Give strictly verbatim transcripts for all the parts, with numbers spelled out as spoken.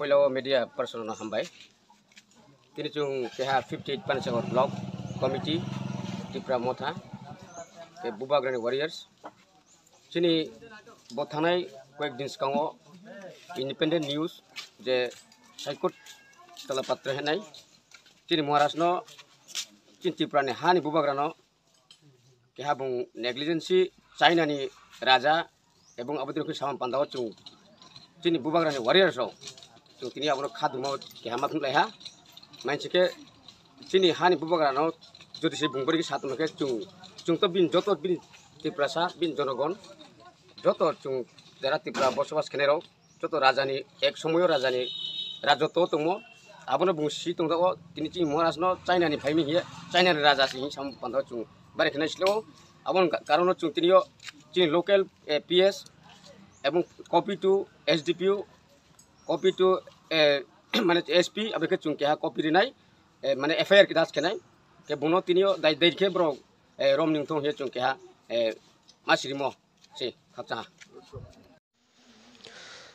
Poila wo media person no hambai. Tini chung keha fifty eight Panchayat block committee, Tipra Motha, khe Bubagra ni warriors. Chini bo thangnai koyek din skang wo independent news je Saikot Talapatra hinai chini Maharaj no chini Tripura ni ha ni Bubagra no keha bung negligence, China ni raja, ebong abo dei khe samung panda wo chung chini Bubagra ni warriors rao chung tini abo no khaduma keha ma phnuhlai ha. Maing si khe chini ha ni Bubagra no jodi se bung bori khe sa tongma khe chung, chung to bini joto bini Tiprasa, bini jonogon, joto chung jara Tripura bosobas khenai rao, joto raja ni, ek somoy o raja ni rajotto tongmo, abo no bung si tongda wo, tini chini Maharaj no China ni phai mi hing ye, China ni raja se hing samung panda wo chung bari khe nai sle ou. Abo ni ka-, karon no chung tini yo chini local, eh, P S, ebong copy to S D P O, copy to, eh, mane S P, abo khe chung keha copy rinai, eh, mane F I R khe das khe nai, khe bung no tini yo dai, dai khe brouh, eh, rom ning thong hing ye chung keha, eh, ma sirimo se khakchang ha.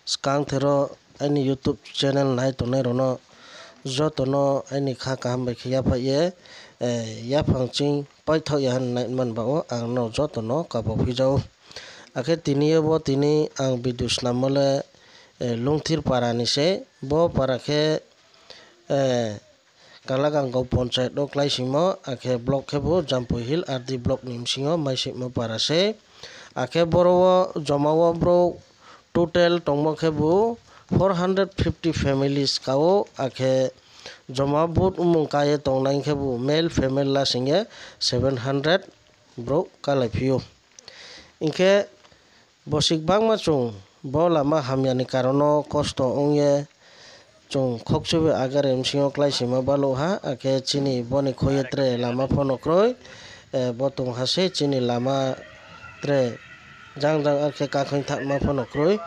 Skang thero aini YouTube channel nai tongnai rao no joto no aini kha kaham bai khe yaphaih ye, eh, yaphang ching paithaoh ya hing nai man ba wo ang no joto no kabo phija ou. Akhe tini yo bo tini ang video snammo le, eh, Lungthir para ni se, bo para khe, eh, Kalagang Gao Panchayat wo kláisingmo, akhe block khebu Jampui Hill R D block ni bsing yo maisoingmo para se. Akhe boro wo joma wo brouh total tongmo khebu four hundred fifty families ka ou, akhe joma vote mmung ka ye tongnai khebu male female lasing ye seven hundred brouh kalaiphi ou. Hing khe bosi gbangma chung bo lama hamya ni karon no kosto ong ye chung khokchuibi agare bsing yo kláisingma baluh ha, akhe chini bo ni kho ye tre lama pho no kroi, eh, bo tong ha se chini lama tre jang jang akhe kakhoing thahma pho no kroi.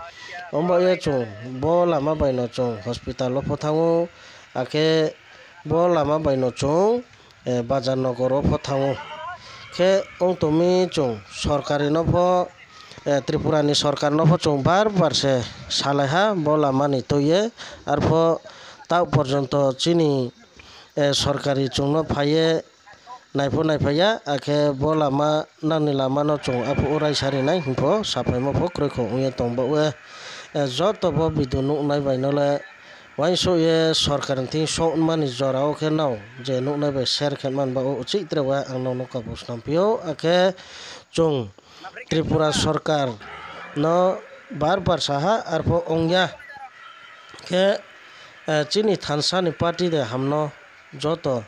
Ongba ye chung bo lama bai no chung hospital wo pho thanng ou, akhe bo lama bai no chung, eh, bazar nogor wo pho thanng ou. Khe ong tong mi chung sorkari no pho, eh, Tripura ni sorkar no pho chung bar bar se salai ha bo lama ni tui ye, arpho taoh porjonto chini, eh, sorkari chung no phai ye nai pho naiphai ya, akhe bo lama nang ni lama no chung aphuh wo raisa ri nai hing pho saphaimo pho kroi kho ong ye tong baoh ye, eh, joto bo video nuhnai bai no le uaingsouh ye sorkar ni thing souhma ni jora wo khe nrao je nuhnai bai share khe man ba wo uchih tre wa ang nrao no kabo snamphi ou, akhe chung Tripura sorkar no bar bar sa ha, arpho ong ya khe, eh, chini thansa ni party de ham no joto,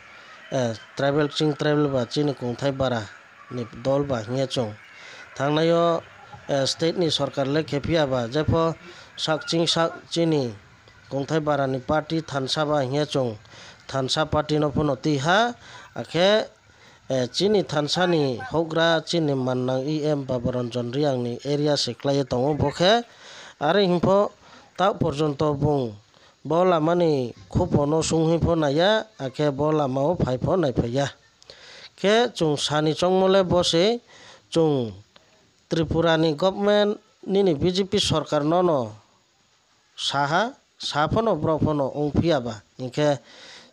eh, tribal ching tribal ba chini kongthai bara ni dol ba hing ye chung thanngnai yo, eh, state ni sorkar le khephi ya ba, jepho sak ching sak chini kongthai bara ni party thansa ba hing ye chung thansa party no pho no tui ha, akhe, eh, chini thansa ni houhgra chini mannang E M Babaranjan Reang ni area se klái ye tong ou bo khe, are hing pho taoh porjonto bung bo lama ni khupo no sung hing pho nai ya, akhe bo lama wo phai pho naiphai ya. Khe chung sa ni choungmo le bo se, chung Tripura ni government nini B J P sorkar no no sa ha, sa pho no brao pho no ongphi ya ba. Hing khe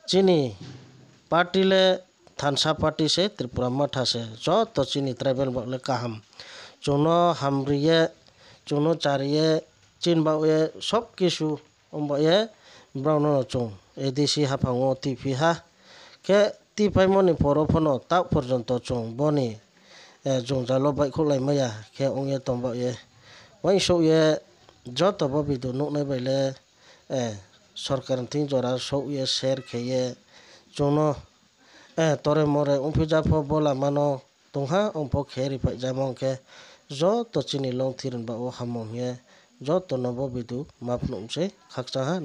chini party le thansa party se, Tripura Motha se, joto chini tribal baoh le kaham. Chung no hamri ye, chung no chari ye, chini baoh ye sob kisu ong baoh ye brao no chung A D C haphang wo tuiphi ha. Khe tuiphaimo ni por wo pho no taoh porjonto chung bo ni, eh, jwngjal wo baihkhouhlaimai ya khe ong ye tong baoh ye. Uaingsouh ye joto bo video nuhnai bai le, eh, sorkar ni thing jora souh ye share khe ye chung no, eh, tore more ongphi ja pho bo lama no tong ha, ong pho khe ri phaih ja mong khe joto chini Lungthir ni baoh wo hammo hing ye joto no bo video ma phnuh mi se khakchang ha.